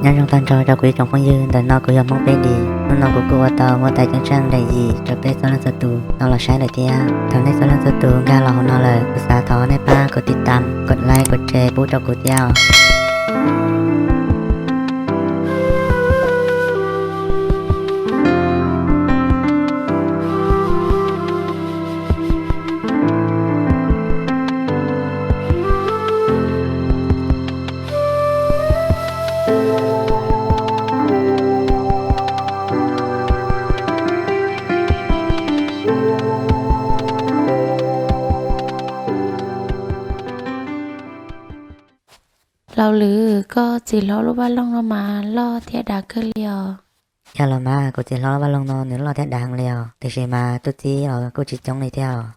Nyob zoo tag nrho rau kuv ib tsoom phooj ywg, ntawm no kuv yog Hmoob Peb Dis. Hnub no kuv kuj ua tau huab tais ceeb tsheej daim yim rau peb txhua leej txhua tus tau los saib lawm thiab. Thaum nej txhua leej txhua tus nkag los hauv no lawm, kuv xav thov nej pab kom tiv tam, kom like, kom share pub rau kuv thiab os. Laus Lwm, koj txiv hlob lub vaj loog no mas loj thiab dav kawg li os. Yog los mas, kuv txiv hlob lub vaj loog no nws loj thiab dav heev li os, tiam sis mas tub txib los kuj tsis coob li thiab os.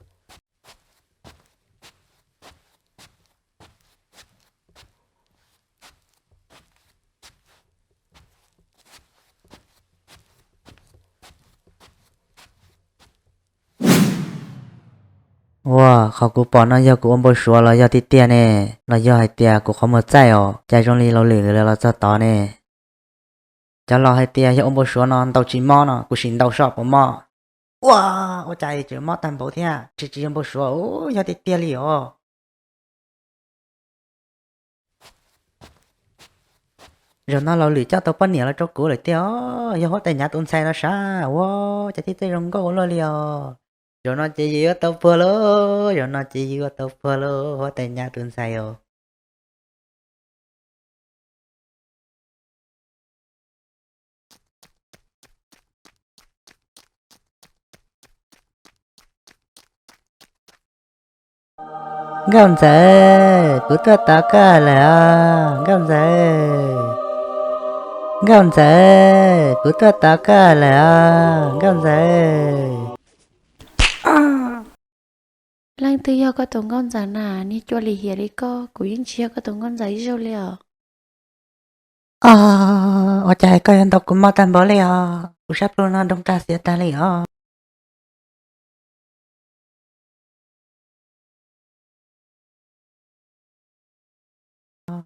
Ua, qhov kuv pom no yog kuv ua npau suav los yog tiag tiag ne? Los yog hais tias kuv qhov muag txaij os, cas zoo li Laus Lwm los txog tod ne? Cov laus hais tias yog ua npau suav no ntaus tsis mob no, kuv sim ntaus soj puas mob. Ua, ua cas tseem mob tag npaum thiab, tsis tsis yog npau suav, yog tiag tiag li os. Zaum no Laus Lwm coj tau poj niam los rau kuv lawm tiag os, yog huab tais Nyav tus ntxhais no sav, ua cas thiaj txawj zoo nkauj ua luaj li os. Zaum no ces yus yuav tau puag lauj, zaum no ces yus yuav tau puag lauj, huab tais Nyav tus ntxhais os. Nkauj ntxawm, kuv tuaj tos koj lawm os, nkauj ntxawm. Nkauj ntxawm, kuv tuaj tos koj lawm os, nkauj ntxawm. Leej twg yog koj tus nkauj ntxawm na? Niag cua lim hiam li koj, kuv yeej tsis yog koj tus nkauj ntxawm ib zaug li os. Os, ua cas koj yuav ntaus kuv mob tag npaum li os? Kuv sab plhu no nroo tag xiav tag li os.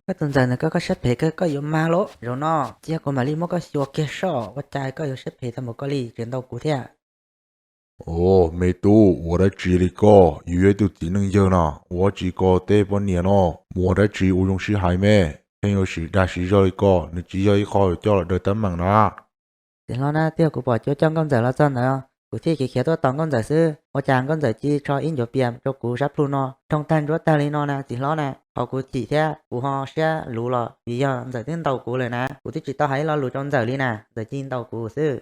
Koj tus ntxawm ntawm koj, koj siab phem kawg, koj yuav mag lauj. Zaum no cia kuv mam li muab koj xyuas kiag soj, ua cas koj yuav siab phem tag npaum koj li tseem ntaus kuv thiab. Os, me tub, ua dab tsi li koj? Yus yog ib tug txiv neej yawg no, ua dab tsi koj tej poj niam no? Mus ua dab tsi ua zoo sib hais me? Pheej yuav sim dag sim zog li koj, nws tsis yog ib qho coj los daws teeb meem na. Txiv hlob na, twb yog kuv pom cua coj nkauj ntxawm los txog ntawd, kuv thiaj khiav khiav tuaj tos nkauj ntxawm xwb. Ua cas nkauj ntxawm cia li tso ib ncuav pias rau kuv sab plhu no nroo tag ntsuab tag li no na txiv hlob na? Qhov kuv chim thiab kuv ho siab luv los vim yog ntxawm twb ntaus kuv lawm na, kuv twb tsis tau hais ib lo lus rau ntxawm li na, ntxawm cia li ntaus kuv xwb.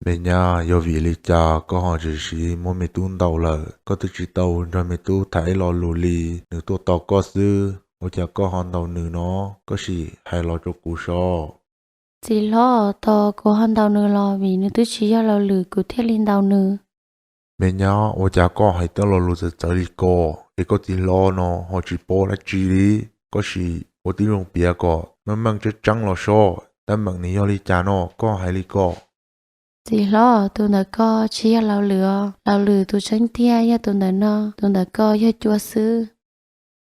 Me nyab, yog vim li cas koj ho tseem siv muab me tub ntaus lawm? Koj twb tsis tau nrog me tub tham ib lo lus li, nws tuaj tos koj xwb, ua cas koj ho ntaus nws no? Koj sim hais los rau kuv soj. Txiv hlob, tos kuv ho ntaus nws los vim nws twb tsis yog Laus Lwm kuv thiaj li ntaus nws. Me nyab, ua cas koj hais tej lo lus txawv txawv li ko, es koj txiv hlob no ho tsis paub dab tsi li? Koj sim ua tib zoo piav kom meej meej tseeb tseeb los soj, teeb meem nws yog li cas no koj hais li ko. Txiv hlob, tus ntawm ko tsis yog Laus Lwm os. Laus Lwm tus tseeb tiag yog tus ntawm no, tus ntawm ko yog cua xwb.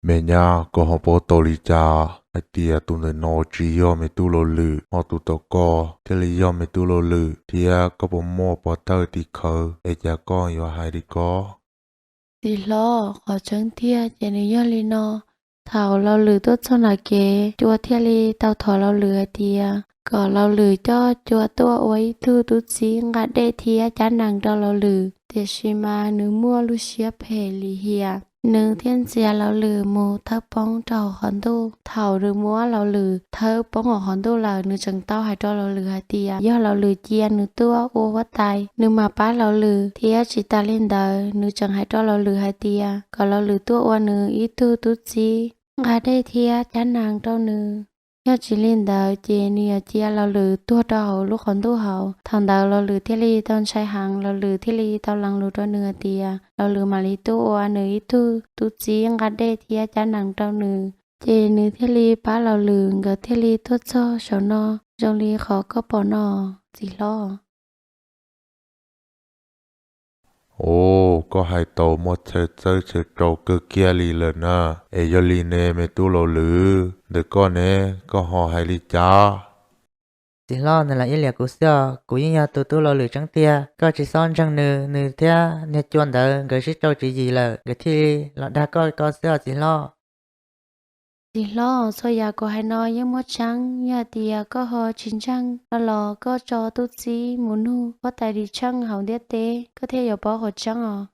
Me nyab, koj ho paub tau li cas hais tias tus ntawm no tsis yog me tub Laus Lwm, ho tus tom ko thiaj li yog me tub Laus Lwm, thiab koj puas muaj pov thawj tim khawv es cas koj yuav hais li ko? Txiv hlob, qhov tseeb tiag ces nws yog li no. Thaum Laus Lwm tuaj txog nram kev, cua thiaj li tau thov Laus Lwm hais tias kom Laus Lwm coj cua tuaj ua ib tug tub txib nqa dej thiab cab nees rau Laus Lwm, tiam sis mas nws muaj lub siab phem lim hiam, nws thiaj ntxias Laus Lwm mus thawb poob rau hauv qhov ntuj. Thaum nws muab Laus Lwm thawb poob hauv qhov ntuj lawm, nws tseem tau hais rau Laus Lwm hais tias yog Laus Lwm cia nws tuaj ua huab tais, nws mam pab Laus Lwm, thiab tsis tas li ntawd nws tseem hais rau Laus Lwm hais tias kom Laus Lwm tuaj ua nws ib tug tub txib nqa dej thiab cab nees rau nws. Yog tsis li ntawd ces nws yuav cia Laus Lwm tuag rau hauv lub qhov ntuj hauv. Thaum ntawd Laus Lwm thiaj li tau ntshai heev, Laus Lwm thiaj li tau lees lus rau nws hais tias Laus Lwm mam li tuaj ua nws ib tug tub txib nqa dej thiab cab nees rau nws. Ces nws thiaj li pab Laus Lwm, nkawd thiaj li tuaj txog saum no zoo li qhov koj pom no, txiv hlob. Ua, koj hais tau muaj chaw txawb chaw rau kawg kiag li lawm na. Es yog li ne me tub Laus Lwm, ntawm koj ne, koj ho hais li cas? Txiv hlob, nws los ib liam kuv xwb os, kuv yeej yog tus tub Laus Lwm tseeb tiag. Koj tsis txhob ntseeg nws, nws thiab niag cua ntawd nkawd sib rau tswv yim lawm, nkawd thiaj li los dag koj ko xwb os txiv hlob. Txiv hlob, txhua yam kuv hais no yeej muaj tseeb, yog hais tias koj ho tsis ntseeg no los koj tso tub txib mus nug huab tais Lis Tsheej hauv ntiaj teb koj thiaj yuav paub qhov tseeb os.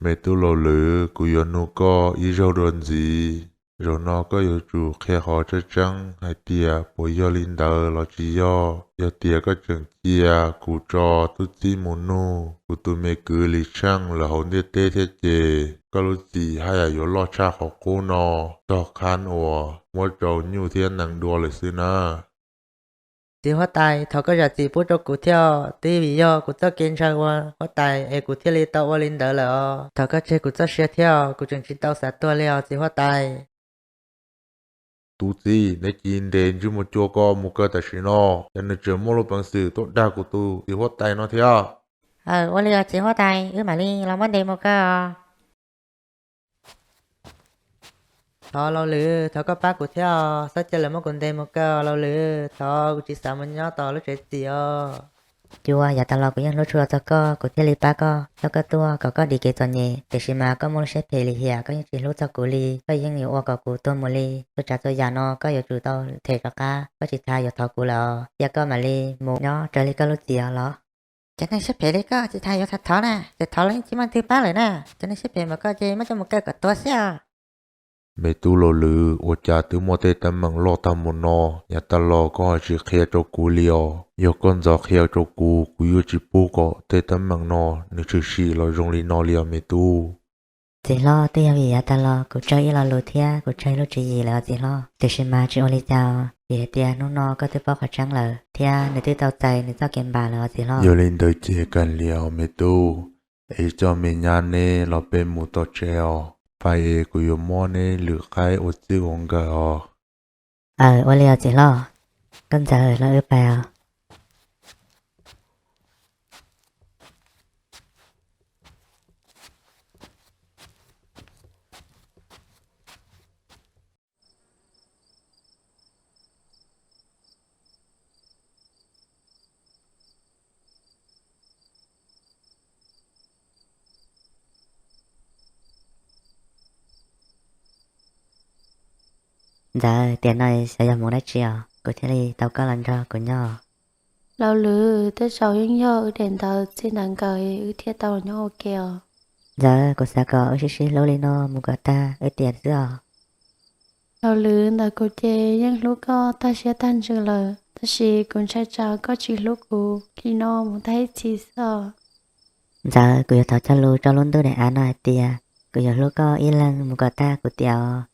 Me tub Laus Lwm, kuv yuav nug koj ib zaug dua ntxiv. Zaum no koj yuav tsum qhia qhov tseeb tseeb hais tias puas yog li ntawd los tsis yog. Yog tias koj tseem cia kuv tso tub txib mus nug kuv tus me kwv Lis Tsheej lawv hauv ntiaj teb thiab ces koj lub txim haj yam yuav loj tshaj qhov qub no tog qhab uas muab rau nyuj thiab nees dua lawm xwb na. Txiv huab tais, thov koj zam txim pub rau kuv thiab, twb vim yog kuv txoj kev ntshaw ua huab tais es kuv thiaj li tau ua li ntawd lawm os. Thov koj tseg kuv txoj sia thiab, kuv tseem tsis tau xav tuag li os txiv huab tais. Tub txib, neb cia li ntes ntsej muag cua ko mus kaw tam sim no, ces nws tseem muaj lub peev xwm tuaj dag kuv tus txiv huab tais no thiab. Aw, ua li os txiv huab tais, wb mam li los muab ntes mus kaw os. Thov Laus Lwm, thov koj pab kuv thiab os, txhob cia lawv muab kuv ntes mus kaw os Laus Lwm, thov kuv tsis xav mus nyob tom lub tsev txim os. Cua, yav tas los kuv yeej hlub tshua txog koj, kuv thiaj li pab koj coj koj tuaj kom koj dim kev txom nyem, tiam sis mas koj muaj lub siab phem lim hiam, koj yeej tsis hlub txog kuv li, koj yeej yuav ua kom kuv tuag mus li. Txhua tsav txhua yam no koj yuav tsum tau them rov qab, koj tsis tas yuav thov kuv lawm os, cia koj mam li mus nyob raws li koj lub txim os los. Cov neeg siab phem li koj tsis tas yuav thov na, txawm thov los yeej tsis muaj leej twg pab lawm na, cov neeg siab phem npaum koj ces muab coj mus kaw kom tuag xwb os. Me tub Laus Lwm, ua cas twb muaj tej teeb meem loj tag mus no, yav tas los koj ho tsis qhia rau kuv li os? Yog koj ntxov qhia rau kuv, kuv yuav tsis pub kom tej teeb meem no nws tshwm sim los zoo li no li os me tub. Txiv hlob, twb yog vim yav tas los kuv tsawg ib lo lus thiab kuv tsawg ib lub tswv yim lawm os txiv hlob, tiam sis mas tsis ua li cas os, vim hais tias hnub no koj twb paub qhov tseeb lawm thiab nws twb tau txais nws txoj kev npam lawm os txiv hlob. Yog li ntawd ces kawg liam os me tub, es coj me nyab neb los peb mus tom tsev os, pais es kuv yuav muab neb lwm qaib ua txij ua nkawm os. Aw, ua li os txiv hlob, koj ntxawm los wb pais os. Ntxawm, tiam no xyov yog hmoov dab tsi os, kuv thiaj li tau koj los nrog kuv nyob. Laus Lwm, tej zaum yeej yog wb daim ntawv txij ntawv nkawm wb thiaj tau los nyob ua ke os. Ntxawm, kuv xav kom wb sib sib hlub li no mus kom tag wb tiam xwb os. Laus Lwm, ntawm kuv ces yeej hlub koj tag siab tag ntsws lawm, tab sis kuv ntshai tsam koj tsis hlub kuv li no mus tag ib txhis xwb os. Ntxawm, kuv yuav thov cog lus rau lub ntuj daim av no hais tias kuv yuav hlub koj ib leeg mus kom tag kuv tiam os.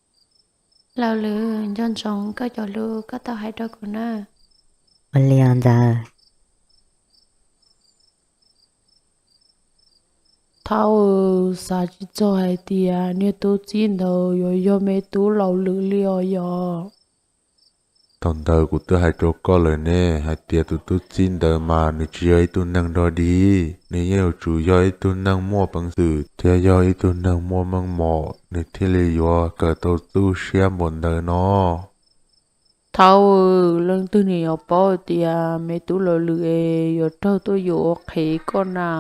Laus Lwm, nco ntsoov koj cov lus koj tau hais rau kuv na. Ua li os Ntxawm. Thaub, xav tsis txog hais tias niag tub txib ntawd yuav yog me tub Laus Lwm li os yog. Thaum ntawd kuv twb hais rau koj lawm ne hais tias tus tub txib ntawd mas nws tsis yog ib tug neeg nrog dig, nws yeej yuav tsum yog ib tug neeg muaj peev xwm thiab yog ib tug neeg muaj meej mom nws thiaj li yuav kawm tau txuj siab npaum ntawd no. Thaub, leej twg nws yuav paub tias me tub Laus Lwm es yuav raug tuaj yuam ua qhev koj na.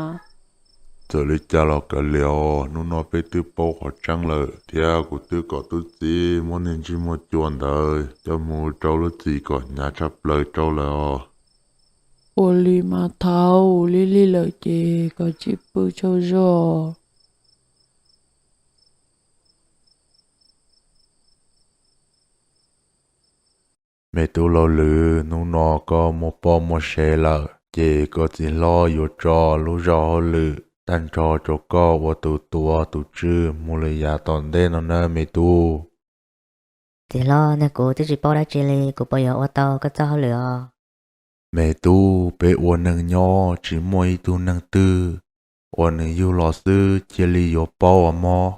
Txawm li cas los kav liam os, hnub no peb twb paub qhov tseeb lawm thiab kuv twb kom tub txib muab niag ntsej muag cua ntawd coj mus rau lub txim kom hnyav tshaj plaws rau lawm os. Ua li mas Thaub, lig lig lawm ces koj cia li pw tsaug zog. Me tub Laus Lwm, hnub no koj muaj poj muaj sev lawm ces koj txiv hlob yuav tso lub zog hauj lwm tag nrho rau koj ua tus tuav tus tswj mus lawm yav tom ntej no nawb me tub. Txiv hlob, niag kuv twb tsis paub dab tsi li, kuv puas yuav ua tau koj txoj hauj lwm os? Me tub, peb ua neeg nyob tsis muaj ib tug neeg twg uas nws yug los xwb cia li yuav paub os mog.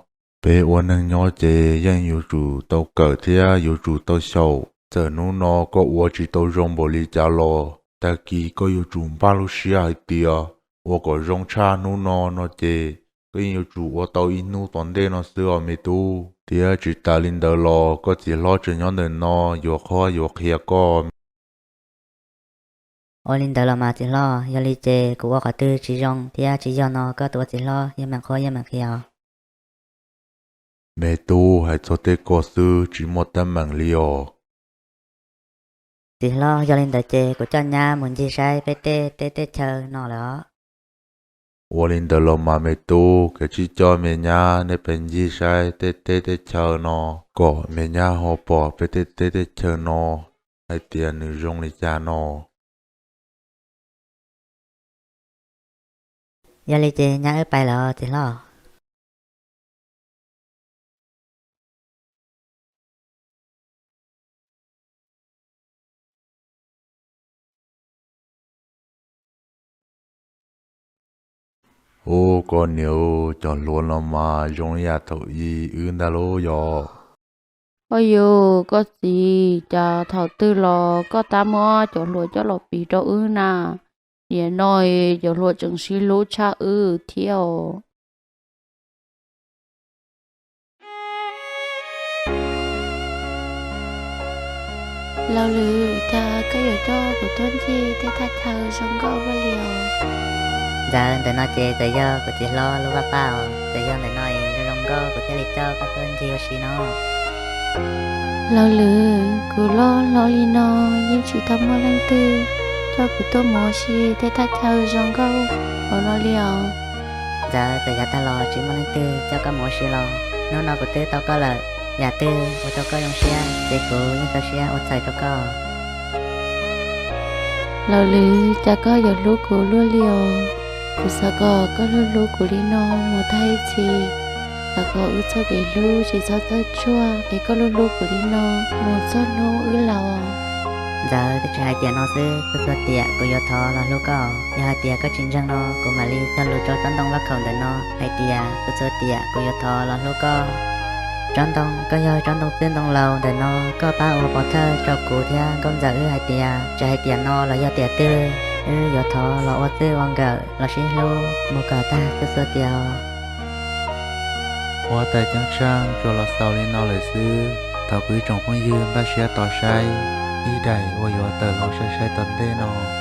Peb ua neeg nyob ces yeej yuav tsum tau kawm thiab yuav tsum tau xyaum. Txawm hnub no koj ua tsis tau zoo npaum li cas los tag kis koj yuav tsum npaj lub siab hais tias ua kom zoo tshaj hnub no no ces koj yeej yuav tsum ua tau ib hnub tom ntej no xwb os me tub. Thiab tsis tas li ntawd los koj txiv hlob tseem nyob ntawm no yuav qhuab yuav qhia koj. Ua li ntawd los mas txiv hlob, yog li ces kuv ua qhov twg tsis zoo thiab tsis yog no koj tus ua txiv hlob yeej meem qhuab yeej meem qhia os. Me tub, hais txog tej ko xwb tsis muaj teeb meem li os. Txiv hlob, yog li ntawd ces kuv coj nyab mus ncig saib peb tej teb tej chaw no lawm os. Ua li ntawd los mas me tub, kav tsij coj me nyab neb pes ncig saib tej teb tej chaw no, kom me nyab ho pom peb tej teb tej chaw no hais tias nws zoo li cas no. Yog li ces nyab wb pais lawm txiv hlob. Ub, koj niam, cov hluas no mas zoo li yam thaum ub ntag lauj yog. Ua yus, koj txiv, cas thaum twg los koj tab muab cov hluas coj los piv rau wb na? Nim no cov hluas tseem sib hlub tshaj wb thiab os. Laus Lwm, cas koj yuav coj kuv tuaj ncig tej thaj chaw zoo nkauj luaj li os? Ntxawm, ntawm no ces txawm yog kuv txiv hlob lub vaj paj os, txawm yog ntawm no zoo zoo nkauj kuv thiaj li coj koj tuaj ncig ua si no. Laus Lwm, kuv loj hlob li no yeej tsis tau muaj leej twg coj kuv tuaj mus ua si tej thaj chaw zoo nkauj hauv no li os. Ntxawm, txawm yav tag los tsis muaj leej twg coj koj mus ua si los hnub no kuv twb tau koj lawm, yam twg ua rau koj zoo siab ces kuv yeej txaus siab ua txhawm rau koj. Laus Lwm, cas koj yuav hlub kuv luaj li os? Kuv xav kom koj hlub hlub kuv li no mus tag ib txhis, xav kom wb txoj kev hlub tsis txhob txawj tsuag es koj hlub hlub kuv li no mus txog hnub wb laus. Ntxawm, twb tsis hais tiam no xwb, txhua txhua tiam kuv yuav thov los hlub koj. Yog hais tias koj tsis ntseeg no kuv mam li cog lus rau tsob ntoo vaj khaum ntawm no hais tias txhua txhua tiam kuv yuav thov los hlub koj. Tsob ntoo, koj yog tsob ntoo txwj ntoo laus ntawm no, koj pab ua pov thawj rau kuv thiab Nkauj Ntxawm wb hais tias tsis hais tiam no los yog tiam twg, wb yuav thov los ua txij ua nkawm los sib hlub mus kom tag txhua txhua tiam. Huab tais ceeb tsheej tsuas los xaus li no lawm xwb. Thov kuv ib tsoom phooj ywg npaj siab tos saib ib daim uas yuav tawm los sai sai tom ntej no.